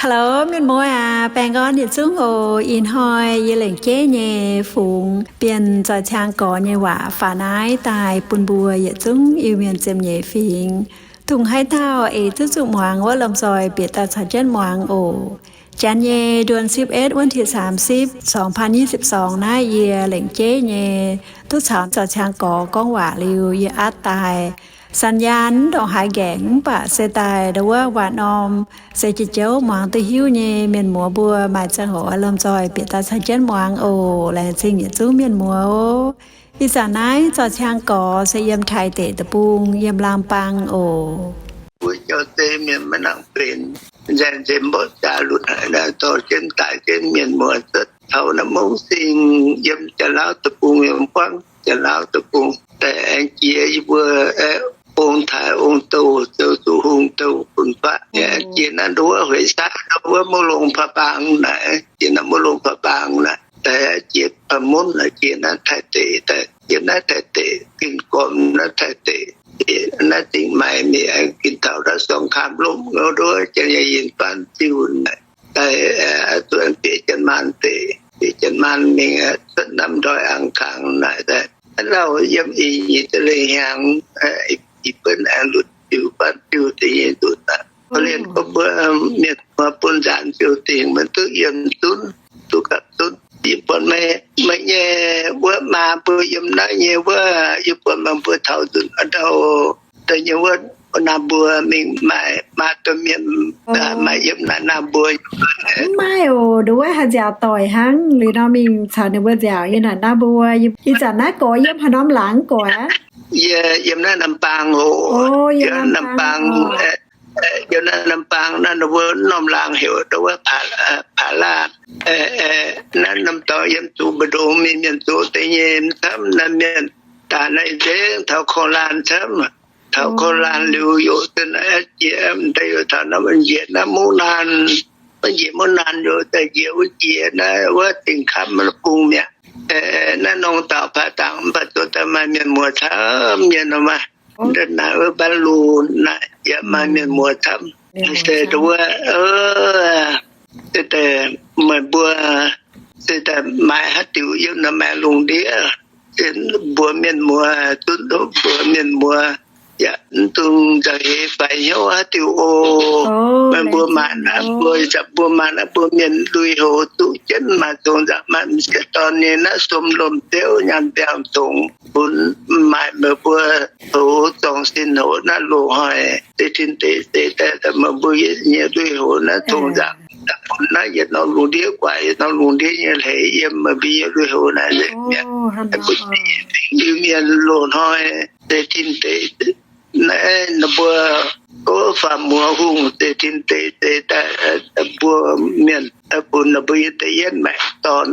Hello mienh muoz aac, baengh orn yietc zungv oc. Ih hnoi yie lengc jeiv nyei fungx bienh zoih ciang gorx nyei waac faaux naaiv daaih bun mbuo yietc zungv Iu-Mienh ziepc nyeic fingx, dongh haaix dauh eix duqv zuqc muangx wuov lomh nzoih bieqc daaih caux jienv muangx oc. Janx nyei เดือนสิบเอ็ด วันที่สามสิบ สองพันยี่สิบสอง naaiv yie lengc jeiv nyei duqv caux zoih ciang gorx gorngv waac liuz yie aatv daaih สัญญาณ mv ndongc haaix nqaengc, mv baac se daaih ndau wuov waac norm se jiex-jouv muangx duqv hiuv nyei mienh muoz mbuo maaih ziangh hoc lomh nzoih bieqc daaih caux jienv muangx oc. Laengz zingh yietc zungv mienh muoz oc. Ih zanc naaiv zoih ciang gorx se yiem Taiv deic deic-bung, yiem Laam Baang oc. Mbuo jauv-zei mienh maiv nangc benx, nzaeng nzemx mborqv jaax lunx haic naaiv, dorh jienv daaih jienv mienh muoz taux naaiv Mungv Sing, yiem Janx-Laauv deic-bung, yiem buangv Janx-Laauv deic-bung, daaih aengx jiex yie mbuo ong-taaix ong-douh, zoux zuqc hungh douh fun-faqv, aengx jiex naaiv nduov hueix saaiv nduov Muv Longx Paa Baang naaic, jiex naaiv Muv Longx Paa Baang naaic, daaih jiex Paa Munv, jiex naaiv Taiv deic, daaih jiex naaiv Taiv deic, ging gormx naaiv Taiv deic, naaiv Zingh Maaic mingh, ging taux ndau Song Kaam Lomv nduov, janx yaac yinh Baan Ziuh naaic, daaih zuqc bieqc Janx-Maanc deic, bieqc Janx-Maanc mingh, cuotv Namh Ndoih Aangh Kangx naaic daaih, lauh yiem ih nyei za'lengh hnyangx, ih benx aengx lunc ziuc Baan Ziuh deix nyei nzunc aqv. Korv-lienh gorngv mbuo mienh muoz bun nzaanx ziouc dingc, maiv duqv yiem zunv, duqv gapv zunv. Yie buatc meih, meih nyei wuov maa mbuo yiem naaiv nyei wuov, yie buatc meih mbuo taux nzunc ndau, daaih nyei wuov, naaiv mbuo mingh maaih maa domh mienh, maaih yiem naaiv, naaiv mbuo. Mv maaih oc, nduov wuov haaix nziaauc doic hnangv. Liuz nor mingh caux ninh mbuo nziaauc nyei naaic, naaiv mbuo. Ih zanc naaiv gorx yiem haaix norm laangz gorx aqv? Yie yiem naaiv Nam Baang oc. Yiem Nam Baang. Yiem naaiv Nam Baang naaiv, ninh mbuo norm laangz heuc ndau wuov Paa Laah. Naaiv norm dorngx yiem zuqc mbu'ndongx mingh mienh zoqc deix nyei camv, naaiv mienh daaih naaiv nzengc taux Korv-Laanh camv. Taux Korv-Laanh liuz yaac zinh naaiv jiex m'daaih yaac taux naaiv njiec naaiv Mungv Naanh, maiv njiec Mungv Naanh yaac daaih njiec wuov jiex naaiv wuov Dingh Kamv bung mi'aqv. Naaiv norm dauh Paa Dangc mv baac zoux daaih maaih mienh muoz camv nyei nor maah. Nda'naaiv wuov Baan Lunx naaic yaac maaih mienh muoz camv. Se ndau wuov, se daaih meih mbuo se daaih maaih haaix diuc yiem naaiv maengx lungh ndiev, se mbuox mienh muoz, zunv mbuox mienh muoz, yaac mv dungx nzauh heix faix hnyouv haaix diuc oc. Meih mbuo maanc aqv, mbuo ih zanc mbuo maanc aqv, mbuo mienh lui-houx duqv jienv maaih cong-nzangc, maaih m'sieqv dorn nyei naaiv som lomh zouv nyaanh biangh congx funx, maaih meih mbuo houx zorng sin hoc naaiv loz-hnoi deix tin deix seix daaih, meih mbuo nyei lui-houx naaiv cong-nzangc daaih funx naaiv yietc norm lungh ndiev guaix yietc norm lungh ndiev nyei hleix yiem meih mbuo nyei lui-houx naaiv nzengc mi'aqv. Iu-Mienh loz-hnoi deix tin deix naaiv, ninh mbuo gorngv faam muoz hungh deix tin deix seix daaih, mbuo mienh funx ninh mbuo nyei da'yietv maengc dorn,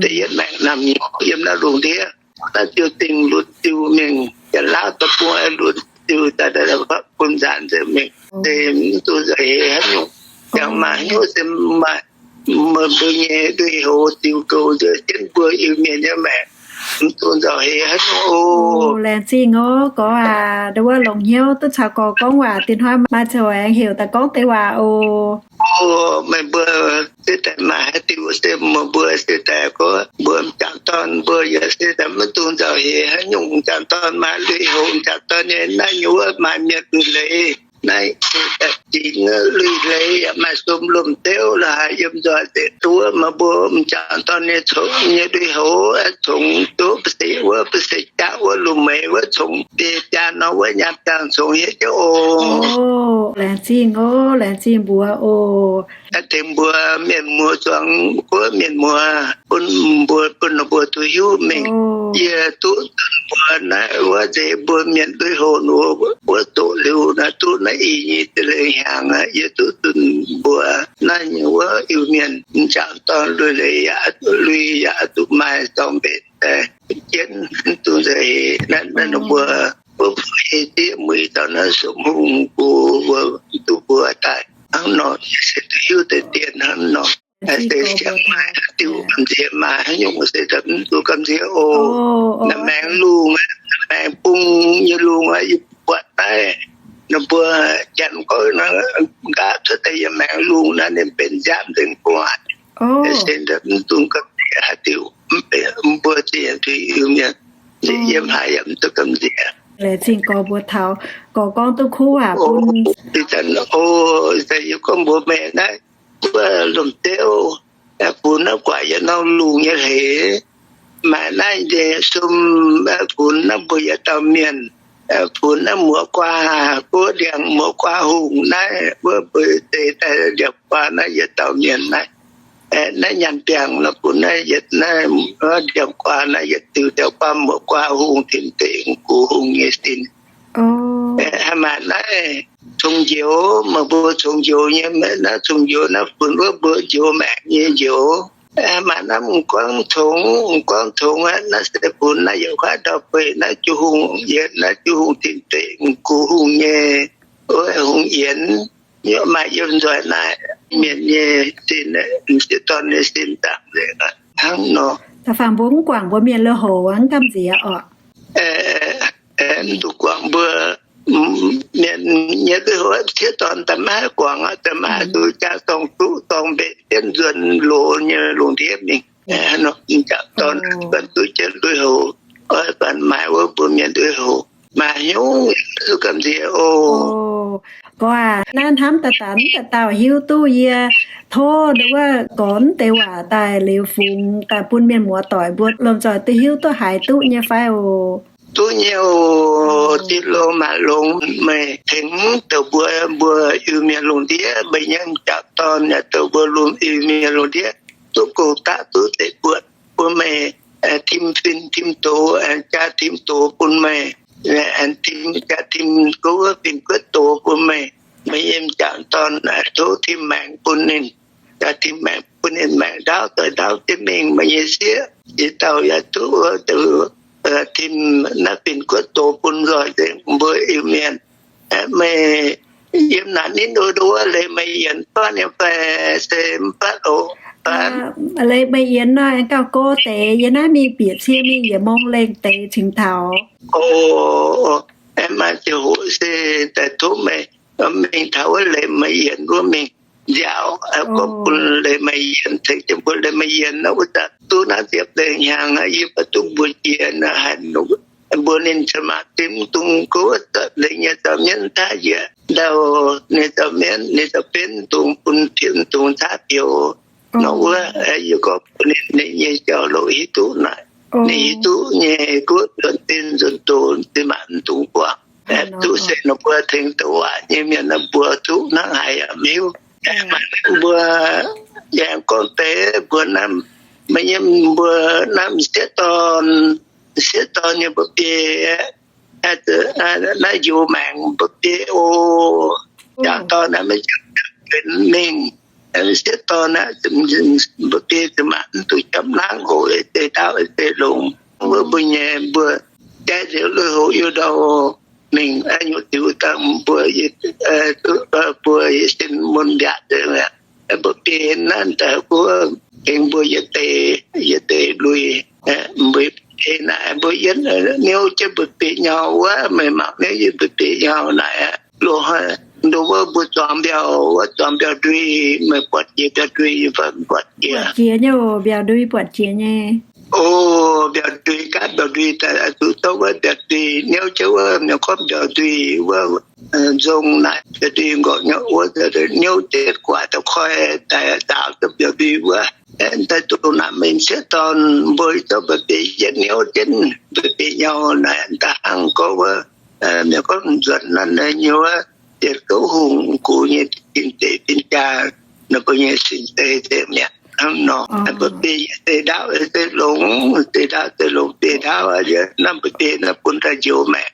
da'yietv maengc naamh nyouz yiem naaiv lungh ndiev. Naaiv ziouc dingh lunx ziuh mingh, Janx-Laauv deic-bung lunx ziuh daaih, bun nzaanx nzengc mingh, se mv dungx nzauh heix haaix nyungc. Jangx maaih hnyouv se maaih meih mbuo nyei lui-houx ziux goux nzengc jienv mbuo Iu-Mienh nyei maengc, mv dungx nzauh heix haaix nyungc oc. Laengz zingh oc, gorx aac, ndau wuov longx hnyouv duqv caux gorx gorngv waac, dingc hnoi maaih ziangh hoc aengx heuc daaih gorngv deix waac oc. Meih mbuo se daaih maaih haaix diuc se meih mbuo se daaih gorngv mbuo m'jangc dorn mbuo yaac se daaih mv dungx nzauh heix haaix nyungc. M'jangc dorn maaih lui-houx, m'jangc dorn nyei naaiv nyei wuov maaih mienh lui-leiz, naaiv se daaih zinx lui-leiz yaac maaih som lomh zouv lorqc, haaix yiem nzoih nzengc duqv meih mbuo m'jangc dorn nyei congx nyei lui-houx, congx duqv ba'seix wuov, ba'seix jaav wuov, lungh meix wuov, congx biei jaa nor wuov, nyaanh biangh congx hietv jienv oc. Laengz zingh oc, laengz zingh mbuox oc. Tengx mbuo mienh muoz zuangx guoqv mienh muoz bun mbuo, bun ninh mbuo duqv hiuv mingh. Yie duqv zunh mbuox naaiv wuov nzeix mbuo mienh lui-houx wuov doqc liuz naaiv, duqv naaiv i nyei za'lengh hnyangx aqv, yie duqv zunh mbuox naaiv nyei wuov Iu-Mienh m'jangc dorn lui-leiz yaac, lui yaac duqv maaih zorng mbenc daaih jienv, mv dungx nzauh heix. Naaiv ninh mbuo wuov buo hei zieqv muic dauh naaiv sopc hungh gu wuov duqv mbuox daaih hnangv nor, se duqv hiuv deix dien hnangv nor. Se siang maaih haaix diuc gamh nziex, maaih haaix nyungc se daaih mv duqv gamh nziex oc. Naaiv maengx lungh, naaiv maengx bung nyei lungh aqv, yie buatc naaiv Ninh mbuo janx gorngv nqaapv cuotv daaih yiem maengx lungh naaiv ninh benx nziaamv nzengc gu'nguaaic. Se mv dungx gamh nziex haaix diuc, mv benx mbuo zingh tuix Iu-Mienh, yiem haaix yaac mv duqv gamh nziex. Laengz zingh gorx mbuox taux, gorx gorngv duqv kuv waac bun. Ih zanc, o, ih zanc yie gorngv mbuox meih naaiv, wuov lomh deiv, funx naaiv guaaic yietc norm lungh nyei hleix, maaih naaiv nyei sum, funx naaiv mbuo yietc dauh mienh, funx naaiv muoz guaa, guov ndiangx muoz guaa hungh naaiv, wuov mbuo deix daaih ndiangx guaa naaiv yietc dauh mienh naaiv. Naaiv nyaanh biangh nor bun naaiv yietc, naaiv ndiangx guaa naaiv yietc diuh ndiangx guaa muoz guaa hungh, tin deic gux hungh nyei sin. Haih maaih naaiv congx njoux, meih mbuo congx njoux nyei, naaiv congx njoux naaiv funx wuov mbuo njoux maengc nyei njoux. Haih maaih naaiv m'guaangv congx, m'guaangv congx aqv, naaiv se funx naaiv yietc kuaaiv ndau-beih naaiv jiu hungh yietc, naaiv jiu hungh tin deic gux hungh nyei, wuov hungh yienx. Yie maaih yiem nzoih naaiv mienh nyei sin, m'sieqv dorn nyei sin zaangc nzengc aqv hnangv nor. Da'faanh mbuo mv guangc mbuo mienh lui-houx mv gamh nziex orqc? Mv duqv guangc mbuo mienh nyei lui-houx, m'sieqv dorn daaih maiv haih guangc aqv, daaih maiv haih duqv jaa dorngh duqv dorngh mbenc jienv nzuonx loz nyei lungh ndiev mingh. M'jangc dorn bun duqv jienv lui-houx, oix bun maaih wuov mbuo mienh lui-houx, maaih hnyouv duqv gamh nziex oc. Gorx aac, naaiv hnamv daaih daaih mv dauh dauh hiuv duqv yie tov wuov gorx mv deix waac daaih liuz fungx daaih bun mienh muoz-doic mbuo lomh nzoih duqv hiuv duqv haiz duqv nyei fai oc? Duqv nyei oc. Tin-Hungh maaih longx meih tengx douc mbuo, mbuo Iu-Mienh lungh ndiev meih nyei m'jangc dorn yaac douc mbuo lungh, Iu-Mienh lungh ndiev duqv gong-daqv duqv deic-buonc bun meih, tim fin tim doz, jaa tim doz bun meih, tim, jaa tim gouv fin guotv doz bun meih. Meih nyei m'jangc dorn tov tim maengc bun ninh, jaa tim maengc bun ninh maengc ndaauv doic ndaauv jienv mingh. Meih nyei sieqv ziex dauh yaac duqv wuov, tim naaiv fin guotv doz bun nzoih nzengc mbuo Iu-Mienh. Meih yiem naaic ninh nduov nduov leiz meih yienc fatv nyei fai se mv fatv oc? Leiz meih yienc nor, gauh go deix yiem naaiv mingh bieqc cie mingh yietc mong lengh deix cingx taux. Aengx maaih ziangh hoc se daaih tov meih mingh taux wuov leiz meih yienc wuov mingh nziaauc, gorngv bun leiz meih yienc, tengx jienv mbuo leiz meih yienc nor, wuov zanc duqv naaiv ziepc lengh hnyangx, yie baac duqv mbuox jiex naaic haaix nyungc, mbuox ninh cin-maanc zinh mv dungx go wuov zanc lengh nyei zaux mienv taav njiec ndau, ninh zaux mienv, ninh zaux benv dungx bun fiev dungx taav biouz. Nor wuov, yie gorngv bun ninh, ninh nyei jauv-louc hiuv duqv naaic. Ninh hiuv duqv nyei, guov nzuonx zinh nzuonx doz, zinh maanc mv dungx guangc. Duqv se nor mbuo tengx douc waac nyei mienh nor mbuo duqv hnangv haaix yaac mv hiuv. Mbuo yaac gorngv deix mbuo naaiv, meih nyei mbuo naaiv m'sieqv dorn, m'sieqv dorn nyei mba'biei, naaiv njoux maengc mba'biei oc. Jangc dorn naaiv maiv jangx benx mingh. M'sieqv dorn naaiv mba'biei zinh maanc mv duqv japv hnangv oc, deix ndaauv deix longx. Wuov mbuo nyei mbuo jaiv liuz lui-houx yiu ndau mingh, nyungc diuc dangh mbuo, mbuo yietc sin mun mbiaatc nzengc. Mba'biei naaiv daaih guov tengx mbuo yietc deix, yietc deix lui. Mba'biei naaic mbuo yietv niouv jienv mba'biei nyau wuov, meih mangc niouv jienv mba'biei nyau naaic, loz-hnoi nduov wuov mbuo zuangx mbiauh, wuov zuangx mbiauh ndui, meih buatc jiex mbiauh ndui fai mv buatc jiex? Buatc jiex nyei oc, mbiauh ndui buatc jiex nyei. O, mbiauh ndui, gaatv mbiauh ndui daaih zuqc dongh wuov mbiauh ndui niouv jienv wuov, mienh gorngv mbiauh ndui wuov, nzong naaic mbiauh ndui nqorngv nyei wuov, niouv jienv guaax da'koi daaih nzaaux duqv mbiauh ndui wuov. Daaih dongh naaic meih m'sieqv dorn mbuo zorqv mba'biei yietv niouv jienv mba'biei nyau naaic, da'hnangv gorngv wuov, mienh gorngv nzuonx naaiv nyei wuov, yietc gouv hungh gux nyei fin-deic fin-jaa, ninh mbuo nyei sin-deic nzengc mi'aqv hnangv nor. Mba'biei deix ndaauv deix longx, deix ndaauv deix longx, deix ndaauv aqv, naaiv mba'biei naaiv bun daaih njoux maengc.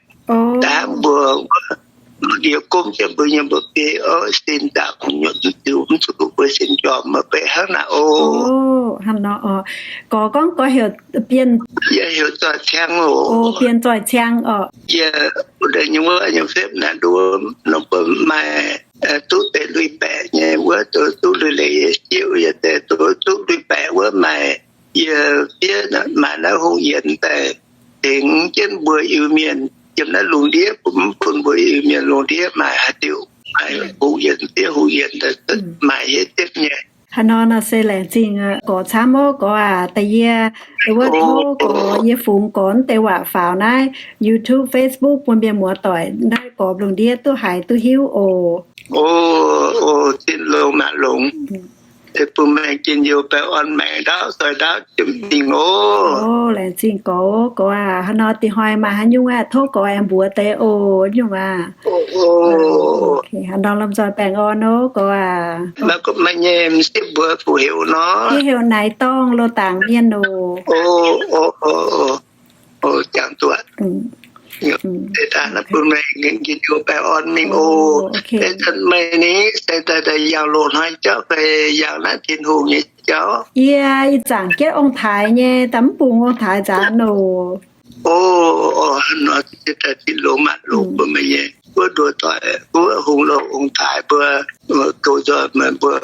Daaih mbuo ndie gomv jienv mbuo nyei mba'biei oc, sin zaangc nyutc ziux mv zuqc mbuo sin jorm maiv bei hnangv naaic oc. Hnangv nor oc. Gorx gorngv gorx heuc Bienh. Yie heuc Zoih Ciang oc. Bienh Zoih Ciang oc. Yie wuov deix nyei wuov nyei fepv naaiv nduov nor mbuo maaih duqv deix lui-baeqc nyei wuov, duqv lui-leiz siouv yie deix duqv lui-baeqc wuov maaih, yie fiev maaih naaiv hungh yienx daaih tengx jienv mbuo Iu-Mienh yiem naaiv lungh ndiev, bun mbuo Iu-Mienh lungh ndiev maaih haaix diuc, maaih hungh yienh, diev hungh yienh, maaih hietv nyei. Haaix nor nor se laengz zingh gorx camv oc, gorx aac. Da'yie wuov tov gorx yie fungx gorx deix waac faaux naaiv YouTube, Facebook bun mienh muoz-doic naaiv gorx lungh ndiev duqv haiz duqv hiuv oc. O, o, tin longx maaih longx. Bun meih njien-youh baengh orn maengc ndaauv zoih ndaauv jiem mingh oc. Laengz zingh gorx, gorx aac. Haaix nor dingc hnoi maaih haaix nyungc aeqv, tov gorx aengx mbuox deix oc, nyungc aac. Haaix nor lomh nzoih baengh orn oc, gorx aac. Maaih nyei m'sieqv mbuox fuqv heuc nor. Yie heuc Naaiv Dorngh, Loz-Dangc mienh oc. O, jangx duqv. Deix daaih naaiv bun meih njien-youh baengh orn mingh oc. Deix zanc meih ni se daaih yangh loz-hnoi jauv fai yangh naaiv Tin-Hungh nyei jauv? Yie ih zanc jienv ong-taaix nyei, daaih mv bungx ong-taaix nzaanx oc. O, hnoi se daaih tin longx maaih longx bun meih nyei. Wuov nduov doic, wuov hungh louh ong-taaix mbuo, goux nzoih meih mbuo,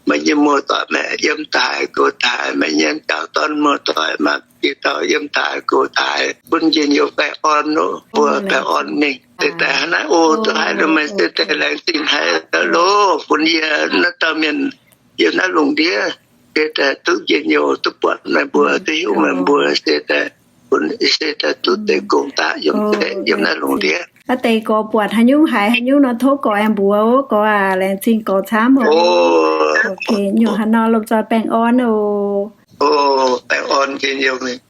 meih nyei muoz-doic maaih yiem taaix goux taaix, meih nyei jauv-dorn muoz-doic maaih bieqc dauh yiem taaix goux taaix, bun njien-youh baengh orn oc, mbuo baengh orn mingh. Deix daaih hnangv naaiv oc, duqv haiz lo meih se deix laengz zingh haiz loh bun yie naaiv dauh mienh yiem naaiv lungh ndiev, se daaih duqv njien-youh duqv buatc meih mbuo, duqv hiuv meih mbuo, se daaih bun, se daaih duqv deix gong daqv yiem deix yiem naaiv lungh ndiev. Aa, deix gorx buatc haaix nyungc haiz haaix nyungc nor tov gorx aengx mbuox oc, gorx aac. Laengz zingh gorx camv oc. Nyungc haaix nor lomh nzoih baengh orn oc. O, baengh orn njien-youh mingh.